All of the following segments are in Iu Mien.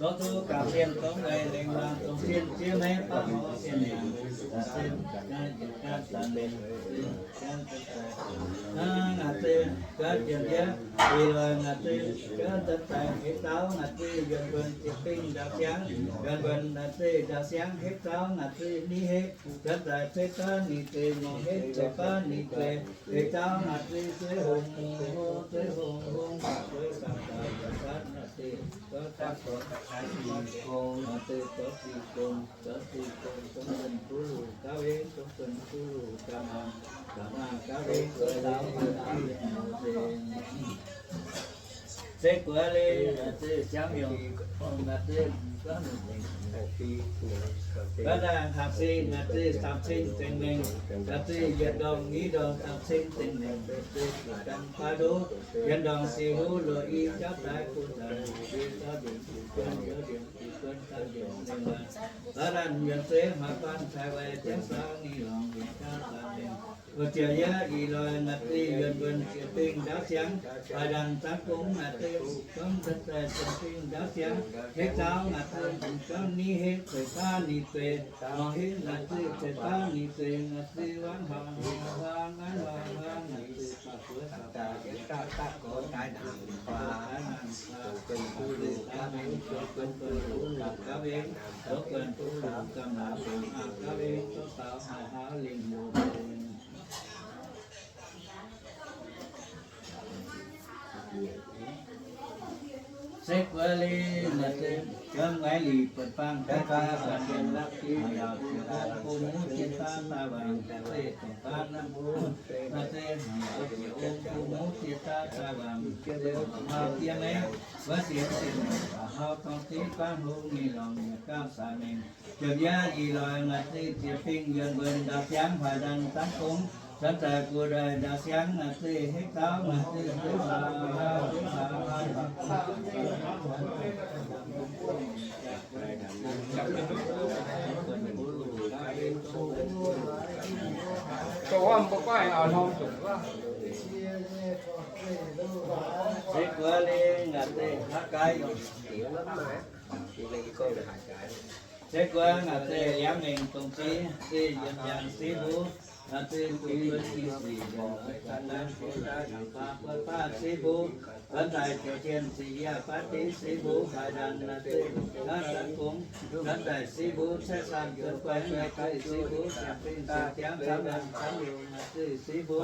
Zoux zuqc gauh mienh dongh weic lengc waangc dongh zinh ziex meiv baac horc zinh nyanc, zinh ganh yietc ganh zanc lengc zinh ganh zanc daaih. Naaiv naaic zeiz gaax jiex ndiev, ih loix naaic zeiz gaax zanc daaih heix zauv naaic zeiz yuonh mbuonx jiex bingh ndaaux siangv, yuonh mbuonx naaic zeiz ndaaux siangv heix zauv naaic zeiz ni heix, zanc daaih ceix baav ninh zeiz ngongh heix ceix baav ninh zeiz heix zauv naaic zeiz zueiz hungh, zueiz hungh, hungh naaic zeiz zanc daaih yietc zanc naaic zeiz gaax zanc daaih naaic zeiz zoux sic gong, zoux sic gong, dongh zunh buv luc gaav wengv, dongh zunh buv luc gaav maah, gaav maah gaav wengv, zoux dau gaav dau yiem muoz nzengc. Zeiz guaix liuz naaic zeiz siangv miuc, naaic zeiz gaav daaih haaz sing naaic zeiz samh cing zengc mengh, naaic zeiz yietc ndorngh i ndorngh samh cing zengc mengh, naaic zeiz zuqc ganh paaiv ndoqv, yietc ndorngh ziqc huv loz i jauv daaih bun daaih, i jauv ndiev ziqc guon, jauv ndiev ziqc guon, jauv ndiev mengh maah. Laaix daaih yuonh zeiv haaix baan taaih waaic jienv saau ni lorngx yietc jauv daaih mengh. Oix ziouc yie ih loix naaic zeiz yuonh mbuonx jiex bingh ndaauv siangv, haaix ndanc zaangv gong naaic zeiz gorngv zanc daaih jiex bingh ndaauv siangv, heix zauv naaic zeiz gorngv ni heix ceix baav ninh zeiz, ngongh heix naaic zeiz ceix baav ninh zeiz, naaic zeiz waanv haaix haaix huaang, waanv haaix huaang naaic zeiz baac buoz baac baac yietc dauh dauh gorx daaih naanc baac, daaih naanc baac, naaic zeiz daaih naanc zoux guon buv luc gaav wengv, zoux guon buv luc gaav maah, gaav wengv zoux dau haaix haaix lingh loz. Se guaix liuz naaic zeiz gaav ngaix lic buonc bang gaav gaav gaav dien laqv dien haaix yaac ziouc hopv bun muv jien daav daaih wangc naaic zeiz dongc baav naaiv mbuo naaic zeiz haaix yaac ziouc hopv bun muv jien daav daaih wangc naaic zeiz dongc haaix jien maiv wuov sienx sienx naaic baac haaix dorngx zingv baav hlo mingh lorngx yietc gauh saax mengh. Ziepc yietv ih loix naaic zeiz ziex bingh yuonh mbuonx ndaauv siangv haaix ndanc zaangv gong, zanc daaih guv daaih ndaauv siangv naaic zeiz heix zauv naaic zeiz zueiz haaix, zueiz haaix. Se guaix liuz naaic zeiz haaix gaax yungz, se guaix naaic zeiz liangx mengh dongh ziv, zeiz yietc nyaanh siv mbuv, naaic zeiz zuqc buonv nyei sic, yietc nyaanh siv mbuv, baav buonv baav siv mbuv, zanc daaih ziouc jien ziqc yaac baav dingv siv mbuv, haaix ndanc naaic zeiz gaav zanc gong, zanc daaih siv mbuv, caeqv saanh buonv guaix naaic zeiz siv mbuv, sienx bingh sienx jangv camv ndanc camv yungz naaic zeiz siv mbuv,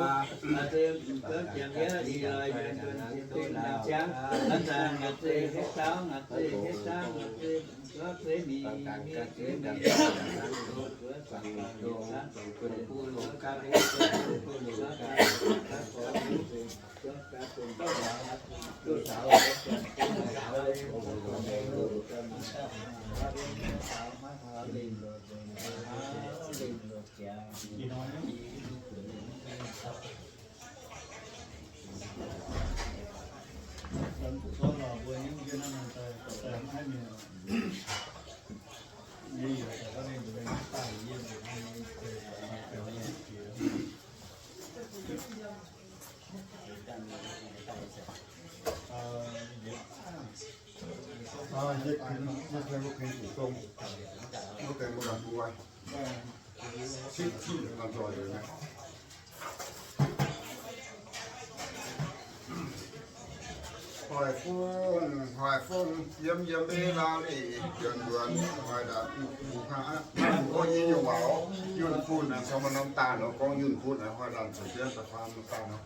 naaic zeiz buonv jangx yiev ih loix yuonh yuonh sienx bingh ndaauv jangv, zanc daaih naaic zeiz heix zauv, naaic zeiz heix zauv, naaic zeiz Hoic fungh, hoic fungh, yiem yiem mbe lauh lih, yuonx nduonx, hoic daaih, mbuo nyei nyungc waac, yunh fun, caux maaih norm daaih nor, gorngv yunh fun, hoic daaih, zoux jienv da'faam norm daaih nor.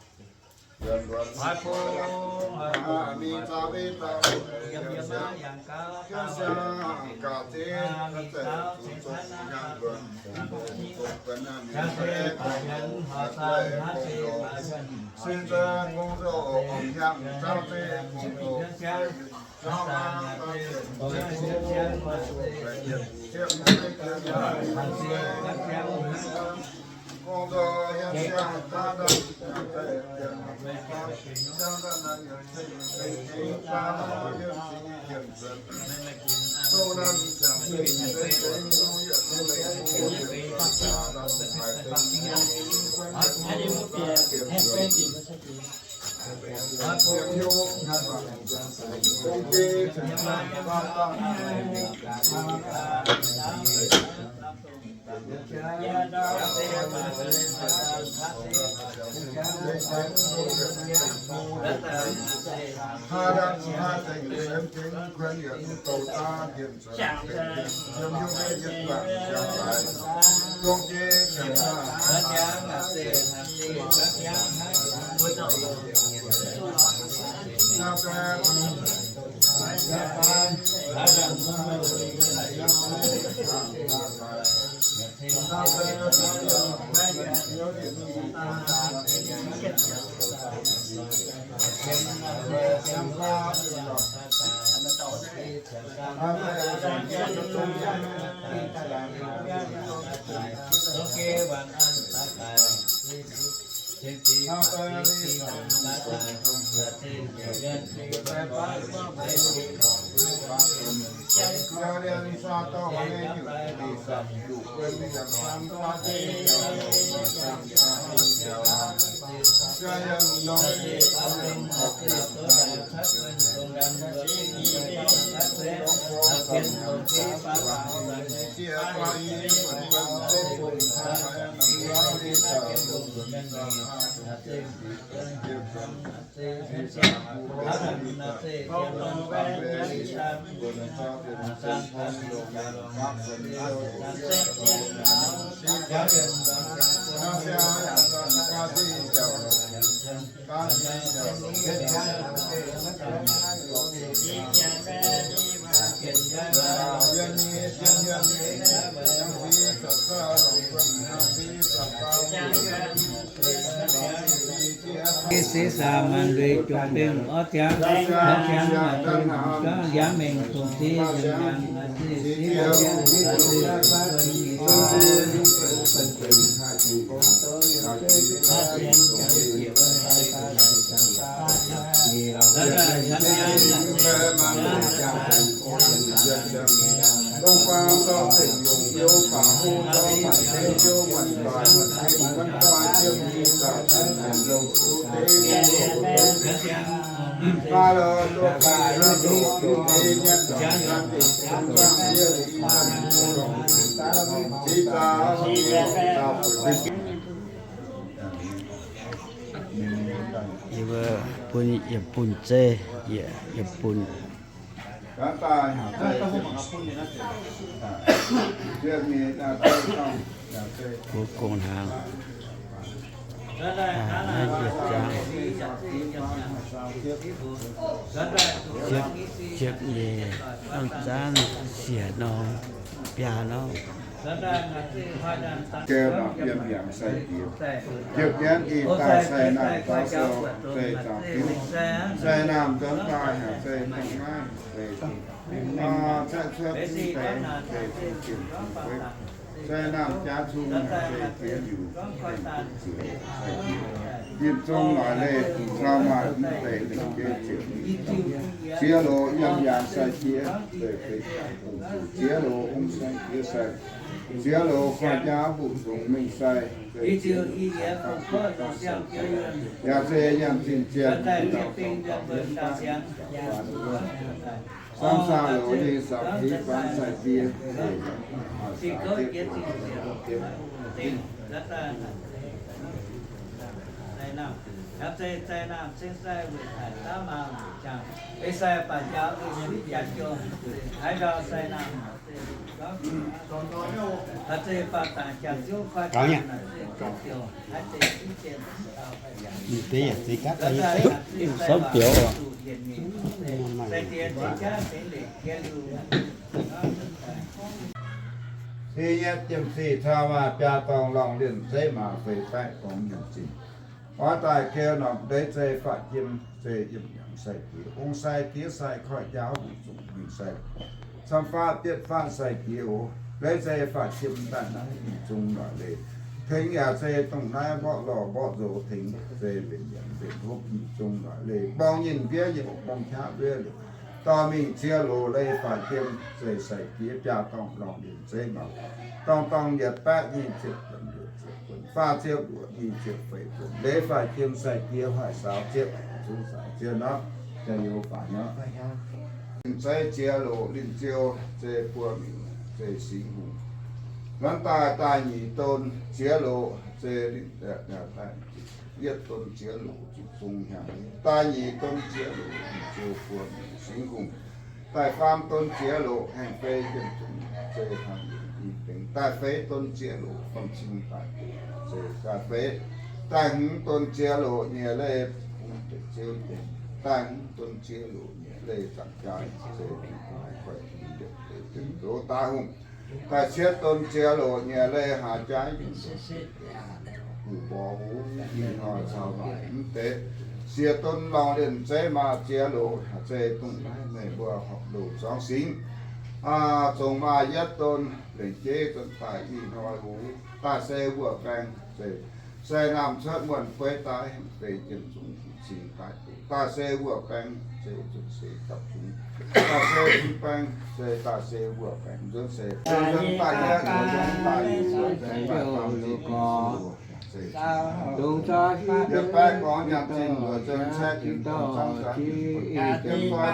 Yuonx nduonx, hoic fungh, mingh zaux mbe zaux, yiem yiem mbe yangh gauh, gauh zeix, gauh zeix, zuqc zong yangh nduonx, gong nduonx, mingh zeix, gong nduonx, se zeix gong nduonx, ong hiaangx zaux zeix gong nduonx. Seix saax maanc ndueic jomc bengh orv ziangx, orv ziangx maanc ndueic jomc juangv ndiangx mengh dongh ziex yiem yangh, ziex ziex ziex ziex ziex Yie mbuo bun yietc bun zeiv, yietc bun. Mbuo gong hnaangx. Naaiv yietc zaangc. Ziepc, ziepc nyeic, norm zaangc siec norm, biaa norm. Gau nor yiem yangh sai-diex. Ziepc jienv ih daaih sai naamh daux sou, se zaangc Bieqv. Sai naamh nzuonx daaih haic, se dongh naaiv, se, aa, caeqv cuotv mv deix, se zungh jienh zungh fuiv. Sai naamh jaax cung haic, se jiex liuc, se jiex sai-diex. Yinh zung noic leih cau maaih mv deix lengc jeiv ziepc nyeic dauh. Ziex loz yiem yangh sai-diex, se feix daaih dongh zuqc ziex loz ong sai-diex sai. Ziex loz koiv jaax mbu'zungx mingh sai, se ziex loz sai-diex sai. Yaac se yiem zinh ziec dauh dongh dauh mienh baav. Samv saah loz nyei saapv-hiv faanv sai-diex. Samv biouv oc. Sih nyetv jiem sih cau maaih biaa dorngh lorngh lienh zeiv maaz feix baeqv gormx nyungc zinh. Oix daaih keu norm deix zei faatv jiem zei yiem yangh. Sai-diex, ong sai diex sai koiv njaaux mbu'zungh mingh sai, camv faatv bietv faatv sai-diex oc. Leiz se faatv jiem daaih naaiv mingh zungv noic leiz. Tengx yaac se dongh naaiv mborqv lorh mborqv nzox tengx se mbenc yienx mbenc hopv mingh zungv noic leiz. Borngz nyinh mbiev nyinh, borngz qaqv mbiev liuz, dorh mingh ziex loc leiz faatv jiem se sai-diex biaa dorngh lorngh liemh zeiv mangc, dorngh dorngh yietc baeqv nyic ziepc buonc, luoqc ziepc buonc, faah ziepc luoqc nyic ziepc feix buonc, leiz faatv jiem sai-diex hoic saaux ziepc, zungv saaux ziepc nor, jaax youz faaux nor. Liemh zeiv ziex loc linh ziou se buo miuc se Singx Hungh. Nanv daaih daaih nyic don ziex loc se linh, yietv don ziex loc zuqc zung hnyangx. Daaih nyic don ziex loc linh ziou buo miuc Singx Hungh. Daaih faam don ziex loc haengh fei jienv zungv se hnangv yungz i dengx. Daaih feix don ziex loc fam-cing daaih se daaih feix. Daaih hmz don ziex loc nyei leiz bungx deic-ziouv jiex. Daaih hmz don ziex loc nyei leiz zaangc jaaix se dingc guaix dingc liepc deix dingc ndoqv daaih hungh. Daaih cietv don ziex loc nyei leiz haaix jaaix yungz gu'bor huv ih hnoi caux waaic mv deix. Siec don lorngh liemh zeiv maaih ziex loc, haaix zeiz dongh naaiv meih mbuo horpc loz-zorngx singx. Zongc maaih yietv don lengc jeiv nzuonx daaih ih hnoi huv. Daaih se wuov baeng se, se naamh cuotv muonh guei daaih hengx fei jienv zungv cing daaih. Daaih se wuov baeng se zuqc se gapv zungv. Daaih se baeng se daaih se wuov baeng nzuonx se, nzuonx daaih yietv, nzuonx daaih yietv, nzuonx daaih faam ziepc se yietc baeqv gorngv nyaanh zinh luoqc zunv caeqv jienv dongh camv gaax, jienv fai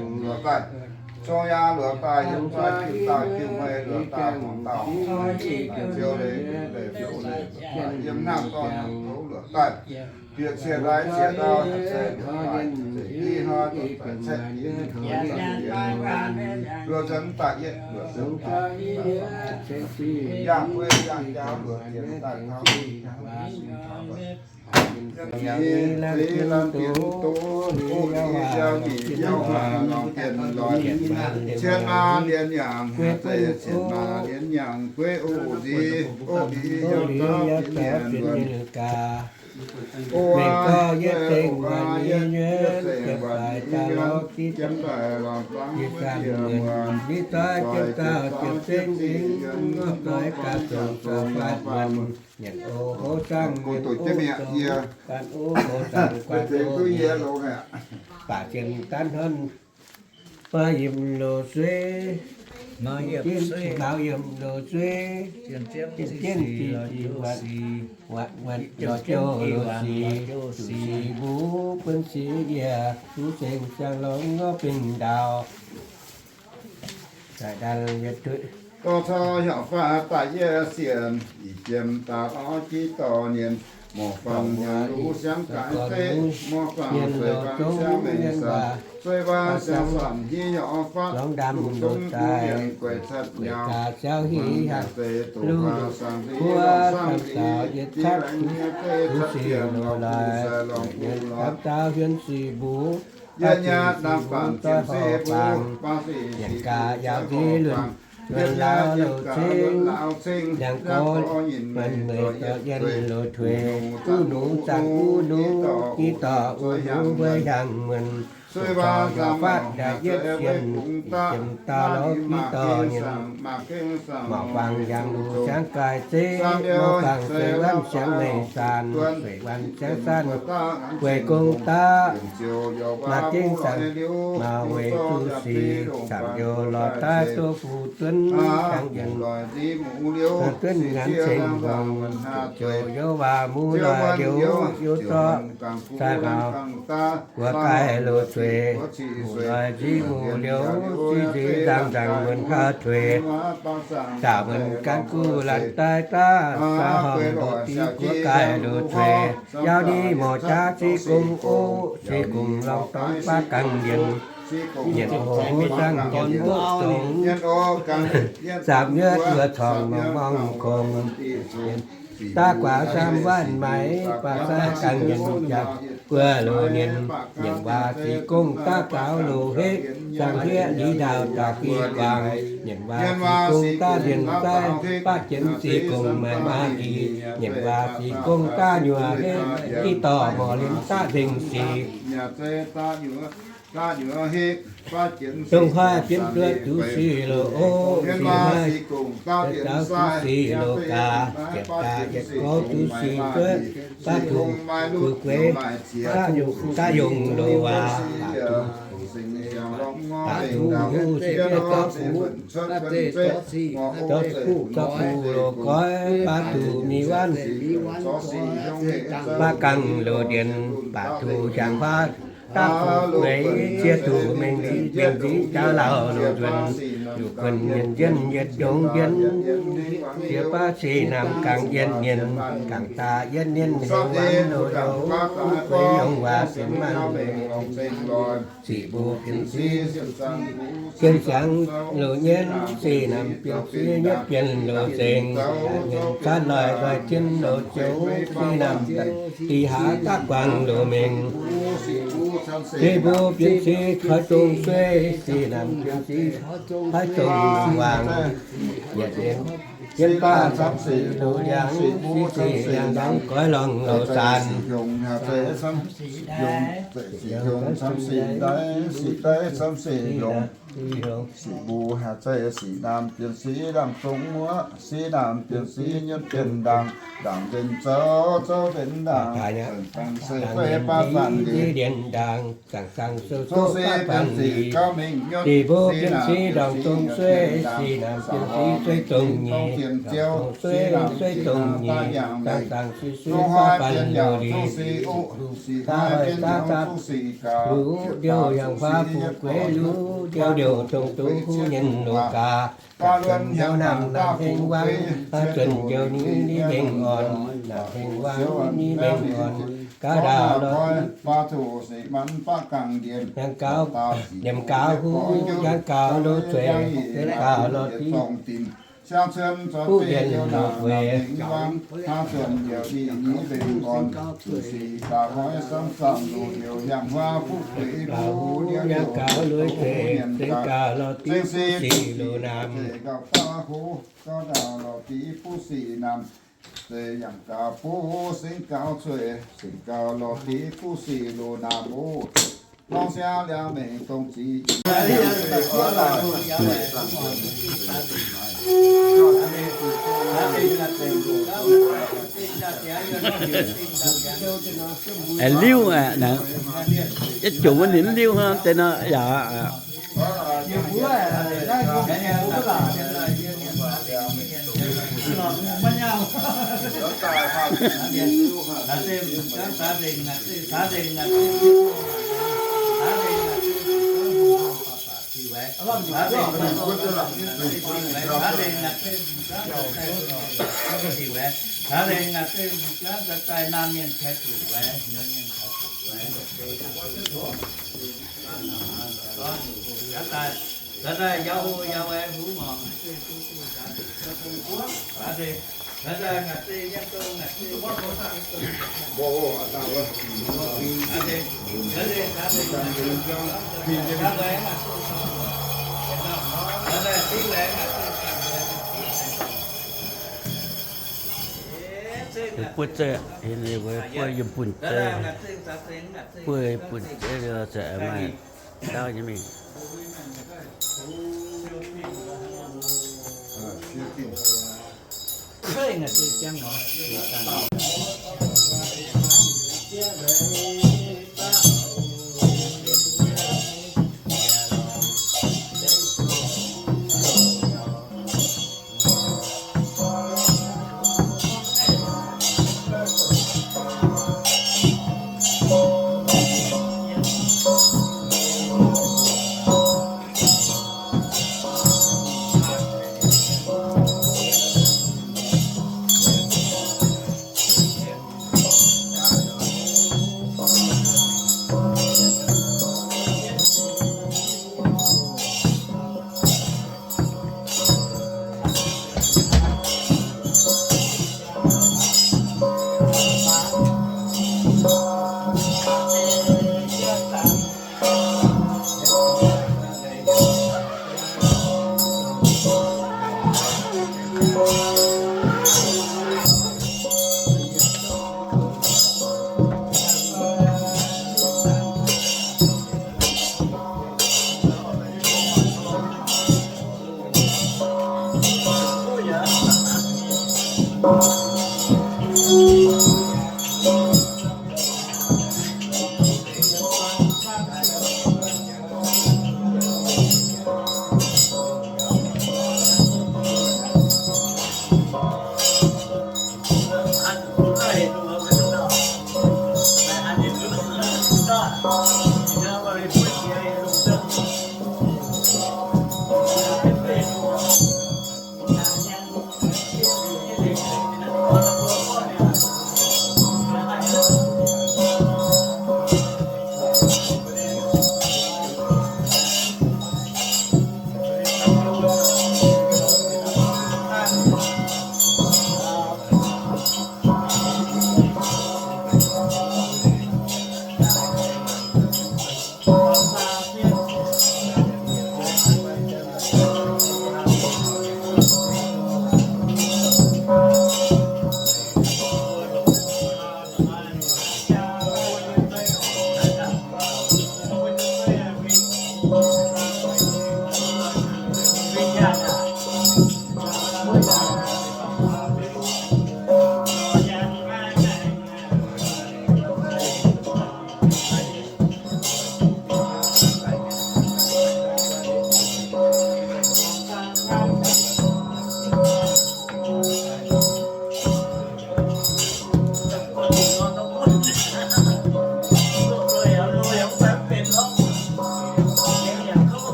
bungv, luoqc daaih, zong yaang luoqc daaih, yiem fai jiu dauh jiu mei luoqc daaih, muangx dauh ziouv leiz, leiz biouv leiz, yiem naamh dorn naamh tov luoqc daaih, bieqc cieqc laaix cieqv ndau, se luoqc daaih, se ih hnoi luoqc daaih caeqv jienv, luoqc zunv daaih yietv, luoqc zunv daaih yangh guei yangh jauv luoqc yietc daaih taux, yangh guei yangh jauv luoqc. Yie lan dien doz, o, yie yauv nyic yauv haaix lorngh dien lorz, cien maa dien yangh, zeiz cien maa dien yangh gueiv o nziex, o, yie yauv zaux dien mienh luoqc gaax. O, aa, yietv zengc waanc nyei nyuoqc, ziepc daaih daaih lorz jienv, jiepc daaih lorz fangx wuov dieh muonh, ziepc doic jiepv dauh ziepc zengc, doic gaax zoux zoux faatv muonh, nyanc o hov zaangv nyanc o zoux, guanh o hov zaangv guanh o nyanc, baac zienh daanv hnonv Mbuo yiem loz-suiv, mbuo yiem loz-suiv, jienv jienv ziqc ziqc waanc, waanc waanc lorz jouh loz-sic, zuqc sic mbuo buonv sic yie, mv seng siang longx nor benx ndaauv. Daaih daaih yietv duqv. Dorh cau heuc faah daaih yie sienx, ih jiem daaih orv jiv dorh nyienh, morc fangx hnyangx luv siangx gaaix zeiv, morc fangx sueih fangx siangx mengh saanh, sueih fangx siangx saanh hiv hnyouv fatv, duqv zungv duqv mienh gueic catv nyauv, muangx daaih zeiv doqc faah saangx ziex, longc saangv ziex, ziex laengz nyei zeiv catv zienx, lorz guv sai lorz guv lorz, yie nyei ndaam-baanc ziemx se buv, baav se sic ziouc horpc fangx, yie nyei yiem gaax luoqc ceng, yangh gorx nyinc meih zoux yietv zueiz, uv nux zaangc uv nux, giv dorh uv nux mbuo hiaangx muonc, sueih waac zaangc mouc hnyangx yietv sienx, jiem daaih lorz giv dorh nyinc, mouc fangx yangh luv siangx gaaix zeiv, mouc fangx sueih wanv siangx mengh saanh, sueih wanv siangx saanh, weic gong daav maaih gengh zaangc, maaih weic zuqc sic, zaangc youh lorz daaih duqv fuqv duonv jangx yienc. Duonv nganc ceng hngongx, ziouc youv waac muv loix liuz, youv zorqv sai maux, guoqv gaaih loz-sueih, muv loix nziv muv liuz, nziv nziv nzangc nzangc muonc haav tuix, daaih muonc gaanv guv laanh daaih daav, gauh horngh ndoqc div guoqv gaaih loz-sueih, yauv ndiev morc jaav ziqv gong oc, ziqv gong lorngh dorngx baav gangh yienc, yienc oc hov zaangv yienc oc zongx, zaamc nyuoqv luoqc corngx mongh mongh kongx, daav guaax saam waanc maaiz, baac sai gangh yienc jaax, Buo loz-nienh, nyiemc waac sic gong daav gaux loz-hekv, zaangc hieqv liuz ndaauh daaih gih guangc. Nyiemc waac sic gong daav ndienx zaiv, baqv jienv sic gong maaih maa-ih. Nyiemc waac sic gong daav nyuoz hekv, diqv dorh morc liemh daav nzengc sic. Dongh hnoi bienv duqv zuqc sic loz-ov, sic maaih zaux zuqc sic loz-gaax, ziepc gaax yietc gorngv zuqc sic zuoqv, baav tungx fu'jueiv daav yongh loz-waac, daaih tungx sic fiev zorqv fuqv, zorqv fuqv zorqv fuqv loz-goiv, baav tungx mingh wanv, baav gangh loz-ndienx, baav tungx hiaangx huaav daav fu'jueiv, cie duqv mengh nziv jauv lauh loz-nzuonx, yuqc guon yietc jienv yietc ndongx jienv, jiex baav sic naamh gangh yietv nienh, gangh daaih yietv nienh hengx wanv loz-youz, fu'jueiv yongh waac sienx maanh. Sic mbuo bienh sic, bienh siangx loz-nyienh, sic naamh bienh sic nyuotv bienh loz-zengx, nyienx caatv loih loih jienv loz-joux, sic naamh dih haav daav guangc loz-mengh. Sic mbuo bienh sic koiv dongh sueih, sic naamh bienh sic koiv dongh wangc. Yietc liuz jienv baav camv sic loz-liangx, sic sic liangx-liangx goiv lorngh loz-zaanx. Sic yongh camv sic ndaiv, sic ndaiv camv sic yongh. Sic mbuo haaix zeiz sic naamh bienh sic laangh zong muoqv, sic naamh bienh sic nyuotv bienh ndaangc, ndaangc mbenc zouv, zouv mbenc ndaangc, ndaangc se fei baav faanv liuz, ndienx ndaangc, zaangc zaangc sou sou baav faanv liuz. Sic mbuo bienh sic ndorngc zong sueih, sic naamh bienh sic sueih dongh nyeic, ndorngc zong sueih, sueih dongh nyeic, zaangc zaangc sui sui baav faanv liuz. Daaih hoic daav daaih luv ndiouh yangh huaav fu'jueiv, luv ndiouh ndiouh dongh duqv huv nyienh loz-gaax. Gaax zuonx ndiouh naamh naamh hengx wangv, zuonx ndiouh ni ni mengh orn, naamh hengx wangv ni mengh orn. Gaax ndaauh lorh, yangh gaux, liemh gaux huv, yangh gaux loz-zueiz, yangh gaux lorh div, buv mbienc loz-weic. Gaux huv, yangh gaux loz-zueiz, zengx gaux lorh div buv sic loz-naamh. Yangh gaux buv, zengx gaux zueiz, zengx gaux lorh div buv sic loz-naamh oc. Norm siang liangx mengh dongh zic Aengx liuv aqv, yietv jomc wuov ninh mv liuv hnangv deix nor yaac. Buov zeiv, buov yiem buonc zeiv, buov buonc zeiv, maaih ndaauv nyei mingh.